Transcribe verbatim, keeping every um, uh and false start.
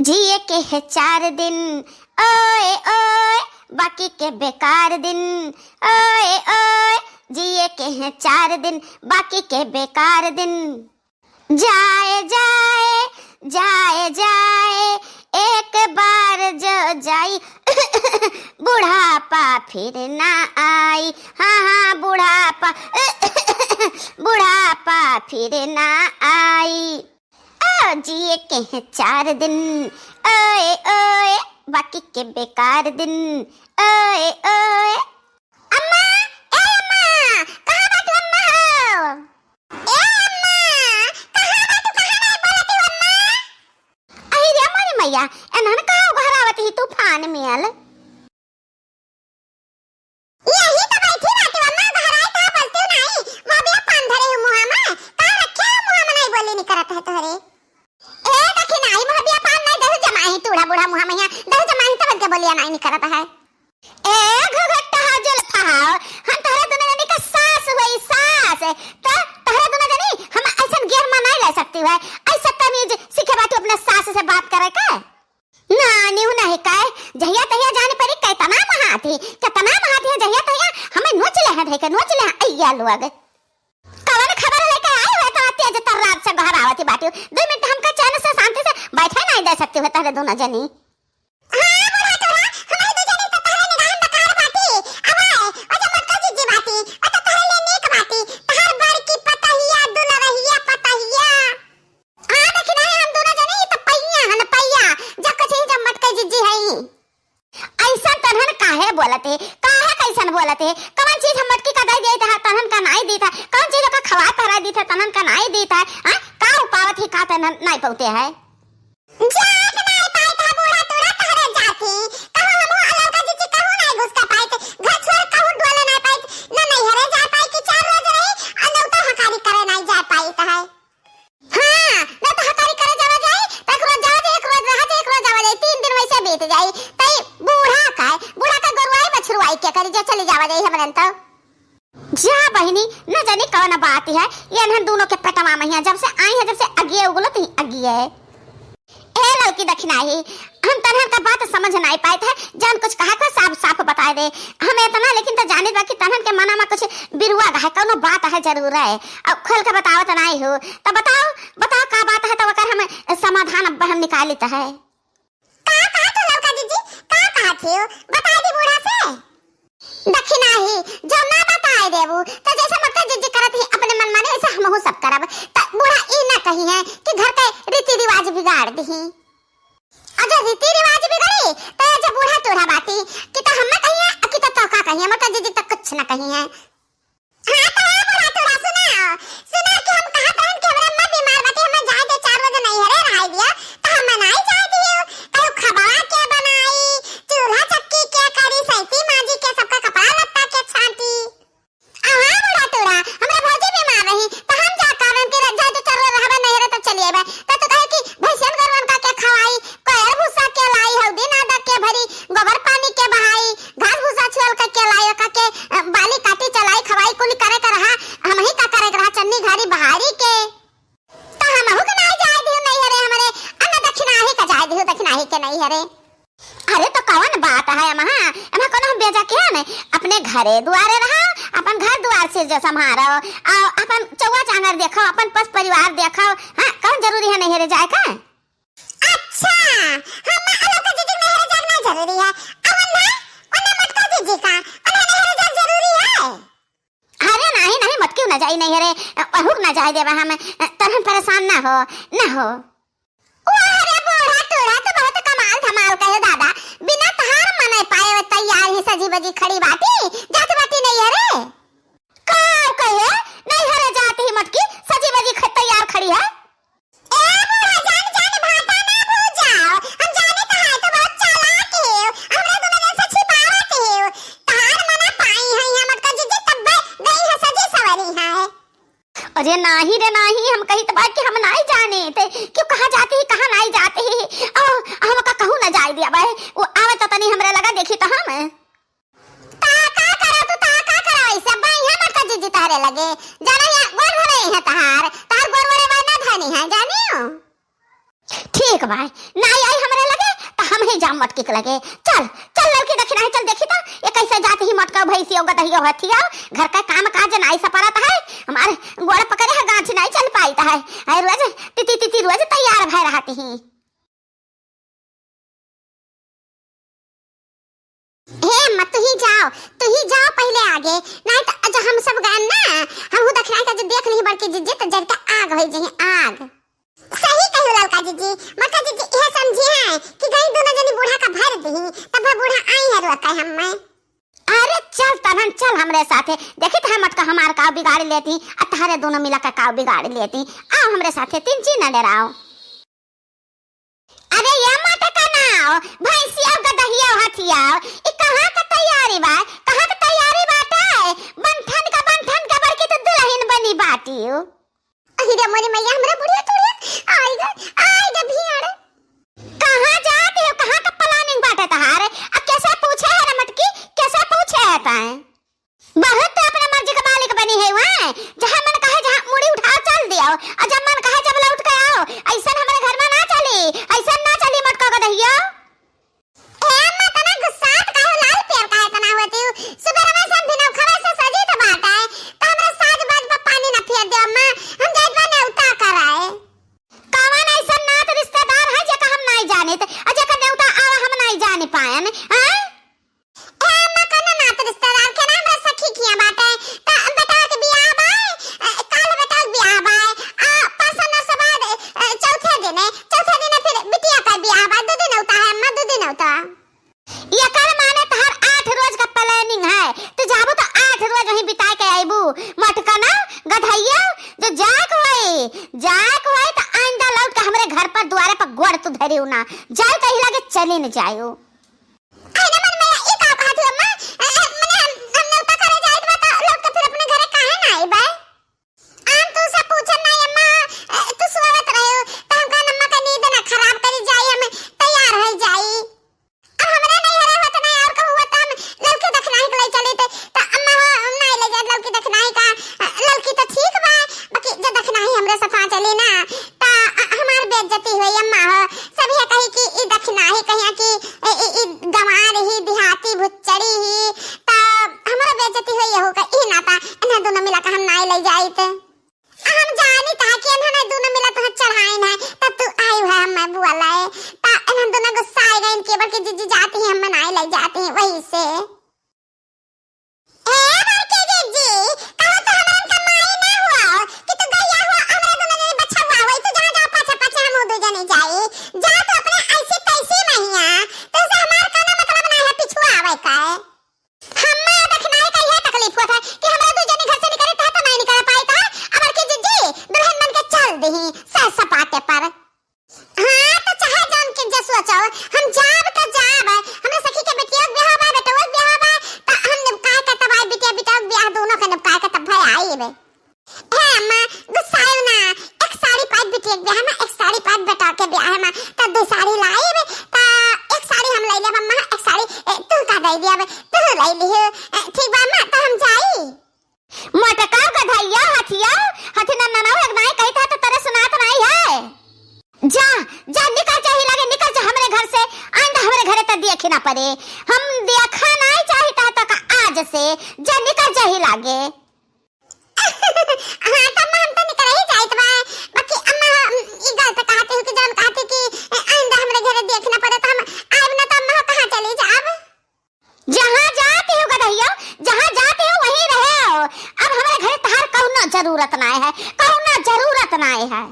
जिए के है चार दिन, ओए ओए, बाकी के बेकार दिन, ओए ओए, जिए के है चार दिन, बाकी के बेकार दिन। जाए जाए, जाए जाए, एक बार जो जाई, बुढ़ापा फिर ना आई। हाँ हाँ, बुढ़ापा, बुढ़ापा फिर ना आई। ओ जिए के हैं चार दिन, ओए ओए, बाकी के बेकार दिन, ओए ओए। अम्मा, ए अम्मा, कहाँ बाटू अम्मा हो? ए अम्मा, कहाँ बाटू, कहाँ नहीं बोलती हो अम्मा? अही रे मोरी मैया, एनहन कहाँ घरावत ही तूफान में आल? यही तो बैठी बाटी अम्मा, घराई कहाँ बोलती हो नहीं? मोबिया पान धरे हो मुँहा में, का रखे हो मुँहा में, नहीं बोली नहीं करत है तोहरे। ए देखी नाही, मोबिया पान नहीं दहु जमाई, टूढ़ा बूढ़ा मुँहा में यहाँ दहु जमाई, तब के बोलिया नहीं निकरत है। ए घुघुट्टा हो जुल्फा हो, हम तोहरे दुनो जनी का सास हुई, सास। तो तोहरे दुनो जनी हम ऐसन गेर में नहीं ले सकती है। ऐसा तमीज सीखे बाटू अपने सास से बात करे का? ना, निहू नहीं कहे, जहिया तहिया जाने पड़ी, कितना महाती, कितना महाती है, जहिया तहिया हमें नोच ले हैं, धइके नोच ले हैं, अइया लोग। कवन खबर लेके आई हुए तो तेज तर्रार से घर आवती बाटी? दो मिनट हमका चैन से शांति से बैठे नहीं दे सकती हुए तहरे दोनों जनी। हाँ, बूढ़ा टूढ़ा, हमारे दो जनी तो तहरे निगाह में बेकार बाटी। अब आए, ओ जो मोटका जिज्जी बाटी, ओ तो तहरे लिए नीक बाटी। तहर बड़की पतहिया, दुलरहिया पतहिया। हाँ, देखी नहीं, हम दोनों जने ई तो पहिया हन, पहिया, जो कुछ ही जब मटके जिज्जी है ही। ऐसा तनहन काहे बोलत है, काहे कैसन बोलत है? कवन चीज हम मटकी का दे देत है, तनहन का नाई देत है? कवन चीज का खवा पहरा देत है, तनहन का नाई देत है? हाँ, का उपावत ही का तनहन नाई पौते है? जात नाई पाइत है बूढ़ा तोरा तहरे जाती, कहूँ हम अलग का जिज्जी कहूँ नाई घुस का पाइत, घर छोड़ कहूँ डोले नाई पाइत, न नैहरे जा पाई कि चार रोज रही, अनौता हकारी करे नाई जा पाइत है। हाँ, ना तो हकारी करे जावा जाई, तो एक रोज जावा जाई, एक रोज रहा जाई, एक रोज जावा जाई, तीन दिन वैसे बीत जाई। तई बूढ़ा का, बूढ़ा का गोरुआई बछरुआई के करी, जे चली जावा जाई हमरन तो। जा बहिनी, न जानी कौन बात है, ये इन्हन दोनों के पेटवा में हिया, जब से आई है, जब से अगिए उगलो तो ही अगिए। ए लड़की दखिनाही, हम तनहन का बात समझ नाई पाइत है, जौन कुछ कहा था साफ साफ बताए दे। हम इतना लेकिन तो जानित बा कि तनहन के मना में कुछ बिरुआ है, कौनो बात है जरूर है। अब खोल के बतावत नाई हो, तो बताओ, बताओ का बात है, तो ओकर हम समाधान अब हम निकालित है। का, का तो लड़का जीजी, का कहत हो? बताए दी बूढ़ा से। दखिनाही, जो ना बताए देबू, तो जैसे मोटका जीजी करत ही अपने मन माने, वैसे हमहू सब करब। त बूढ़ा ई ना कही है कि घर के रीति रिवाज बिगाड़ दिही। और जो रीति रिवाज बिगड़ी, तो ये जो बूढ़ा टूढ़ा बाटी, कि तो हम ना कही है, कि तो तोका कही है, मोटका जीजी तो कुछ ना कही है। हाँ, तो ए बूढ़ा टूढ़ा, सुना, सुना कि हम कहत रहन कि हमरा अम्मा बीमार बाटे, हमें जाए दे, चार बजे नैहरे रहाई दिया, तो हम नाई जाए दियो। कहू खबवा के बनाई, चूल्हा चक्की के करी, सैती माजी के, सबका कपड़ा लत्ता के छांटी। आ हाँ बूढ़ा टूढ़ा, हमरा भौजी बीमार रही, तो हम जा कहन कि जाए दे, चार बजे रहबे नैहरे, तो चली अइबे। तो तू कहे कि भैंसियन गरुअन का के खवाई, कोयर भूसा के लाई, हल्दी नादा के भरी, गोबर पानी के बहाई, घास भूसा छुअल के, के लाई, ओका के, अ, बाली काटी चलाई, खवाई कुली करे के रहा, हमही का करे के रहा, चन्नी घारी बहारी के। त हमहू के नाई जाए दिहु नैहरे हमरे, अन दखिनाही का जाए दिहु दखिनाही के नैहरे। अरे तो कौन बात है अम्मा, अम्मा कौनो हम बेजा के हन, अपने घरे दुआरे रहो, अपन घर दुआर से जो संभारो, आ अपन चौवा चांगर देखो, अपन पस परिवार देखो, हाँ कौन जरूरी है नैहरे जाए का? अच्छा, हम अलग का जीजी नैहरे जाना जरूरी है। अवन भाई, ओने मोटका जीजी का, ओने नैहरे जाना जरूरी है। अरे नहीं, नहीं, मोटकी ना जाई नैहरे, अहू ना जाए देबा हम, तहन परेशान ना हो, ना हो। वाह रे बूढ़ा टूढ़ा, तू बहुत कमाल धमाल कहे दादा, बिना तहार मने पाए वो तैयार ही सजी बजी खड़ी बाटी, जात बाटी नैहरे। का कहे? नैहरे जात ही मोटकी सजी बजी ख-, तैयार खड़ी है। ए बूढ़ा जान, जान भाटा ना भूजाओ। हम जाने तो है, तो बहुत चालाक है। हमरा दोनों जन से छिपावत है। तहार मना पाई है, हम का जीजी तब्बे गई है, सजी सवरी है। अरे नाही रे नाही, हम कही तो बात कि हम नाही जाने थे। क्यों कहाँ जाते ही, कहाँ नाही जाते ही। ओ, हम का कहूँ ना जाए दिया भाई। वो आवे तो तनी हमरे लगा देखी तो हम। ता का करो तू, ता का करो, ऐसे बाई है मत जीजी तहरे लगे। जाना या गोर भरे है तहार, तहार गोर भरे वाला ना धनी है, जानियो। ठीक बा, नाई तई हमरे लगे, त हमही जाब मटकी के लगे। चल, चल ललकी दखिनही, चल देखी त, ये कैसे जात ही मटका भैंसियो गदहियो हथियो, घर का काम काज नाई सपरत है, हमार गोड़ पकड़े है गाँठ नाई चल पाइत है। है रोज तिती तिती रोज तैयार भय रहत ही। हे अम्मा, तुही जाओ, तुही जाओ पहिले आगे, नाहीं त जो हम सब गएन ना, हमहू दखिनही का जो देख लिही बड़की जिज्जी, त जर के आग होइ जइहैं, आग। सही कहियो ललका जिज्जी, मोटका जिज्जी इहे समझिहैं कि गई दुनो जनी बूढ़ा का भर दिही, तब बूढ़ा आई है रोके हम्मे। अरे चल तनन, चल हमरे साथे, देखित है मोटका हमार काव बिगाड़ लेती, आ तहरे दुनो मिला का काव बिगाड़ लेती। आओ हमरे साथे, तिनची न डेराओ। अरे ये मोटका नाव, भैंसिया गदहिया हथिया, ई कहाँ का तैयारी बा? कहाँ का तैयारी बाटे? बंठन का, बंठन का बड़की तो दुलहिन बनी बाटिउ। अहि रे मोरी मैया, हमरा बुढ़िया टुढ़िया, आइ गे, आइ गे भीड़। कहाँ जात हो, कहाँ का planning बाटे तहार? आ कैसे पूछे है रे मटकी, कैसे पूछे है तैं? बहुत तो अपने मर्जी के मालिक बनी है वह, जहाँ मन कहे जहाँ मुड़ी उठाओ चल दियो, और जब मन कहे जब लौट के आओ। ऐसन हमरे घर में ना चली, ऐसन ना चली मोटका गदहिया। ए अम्मा, तना गुस्सात काहे हो, लाल पियर काहे तना होती हो? सुबेरवा से हम बिना खबर से सजी तो बात है, तो हमरा साज बाज पर पानी ना फेर दे अम्मा, हम जाइत बा नेवता कराए। कवन ऐसन नात रिश्तेदार है जेका हम नाई जानित, और जेका नेवता आवा हम नाई जानि पाएन, हैं? ए अम्मा, कौनो नात रिश्तेदार के ना, हमरा सखी किया बाटे। त बेटवा के बियाह बा, ए, काल बेटवा के बियाह बा, आ पाँच नौ से बाद, ए, चौथे दिने, चौथे दिने फिर बिटिया का बियाह बा। दू दिन होता है अम्मा, दू दिन होता। एकर माने तहार आठ रोज का planning है, तू जाबू तो आठ रोज वहीं बिताए के आइबू। मटकना, गधैया, जो जाए के होई, जाए के होई तो आइंदा लौट के हमरे घर पर दुआरे पर गोड़ तू धरियो ना, जाए कहीं लगे चली न जायो। अरे मन में ई का कहत हो अम्मा? अ, अ, मने हम, हम नेवता करे जाइत बा त लौट के फिर अपने घरे काहे ना आइबे? हम तू से पूछन नहीं अम्मा, अ, तू सोवत रहे हो, त हम कहन अम्मा का नींद ना खराब करी जाई, हम तैयार हो जाई। अब हमरे नहीं हरे होत नहीं और कहू होत हम ललकी दखिनही के ले चली त, त अम्मा हो, हम नहीं ले जात ललकी दखिनही का, अ, ललकी त ठीक बा, बाकी जो दखिनही हमरे साथ चली ना, त, अ, हमार बेइज्जती होई अम्मा हो। सब ये कही कि ई दखिनही कहिया कि ए, ए, ई गंवार ही, देहाती भुच्चड़ी ही, त हमरो बेइज्जती होई यहू का, ई नाता इन्हें दोनों मिला के हम नाई ले जाइत। हम जानी ता कि इन्हें दोनों मिला तो चढ़ाइन है, त तू आई है हमें बुआ लाए, त इन्हें दोनों गुस्सा आए गए, इनके बल्कि जिज्जी जाती है, हम नाई ले जाती है, वही से। ए बड़की जिज्जी, कहो तो हमरन का माई ना हुआ हो कि तू गैया हुआ, हमरे दुनो जने बछवा हुआ, तू जहाँ जाओ पाछे पाछे हम दू जने जाई। जा तू अपने ऐसी तैसी महिया, तुझसे हमार कौनो मतलब ना है पिछुआ आवे का है। हम्मे दखिनही का यह तकलीफ हुआ था कि हमरा दू जने घर से निकले था तो नहीं निकल पाई था। अब बड़की जिज्जी दुल्हन बन के चल दही सैर सपाटे पर। हाँ, तो चाहे जान के जे सोचो, हम जाब तो जाब। हमरे सखी के बेटियों के बियाह बा, बेटवो के बियाह बा, तो हम निपकाए के तब आई, बिटिया बेटा के बियाह दोनों के निपकाए के तब भाई आई बे। हे अम्मा, गुस्सायो ना, एक साड़ी पाई बिटिया के बियाह में, एक साड़ी पाई बेटा के बियाह में, तो दो साड़ी लाई बे, तो एक साड़ी हम ले लेब अम्मा, एक साड़ी, ए, तू का दे दिया बे, तू ले लिहो, ए, ठीक बा अम्मा, तो हम जाई। मोटका गधैया हथिया, हथी नन्ना ना हो, एक नाई कही था तो तेरे सुनात नाई है। जा, जा, निकल चाही लागे, निकल जा हमरे घर से, आइंदा हमरे घरे त देखे ना पड़े। हम देखा नाई चाही ता तक आज से, जा निकल चाही लागे। हाँ, त अम्मा हम तो निकल ही जाइत बा, बाकी अम्मा हम ई गलत कहती हूँ कि जौन कहती कि आइंदा हमरे घरे देखे ना पड़े तो हम आइब ना, तो अम्मा कहाँ चली जाब? जहाँ जाते हो गदहिया, जहाँ जाते हो वहीं रहे हो। अब हमरे घरे तहार कौनो जरूरत नाय है, कौनो जरूरत नाय है।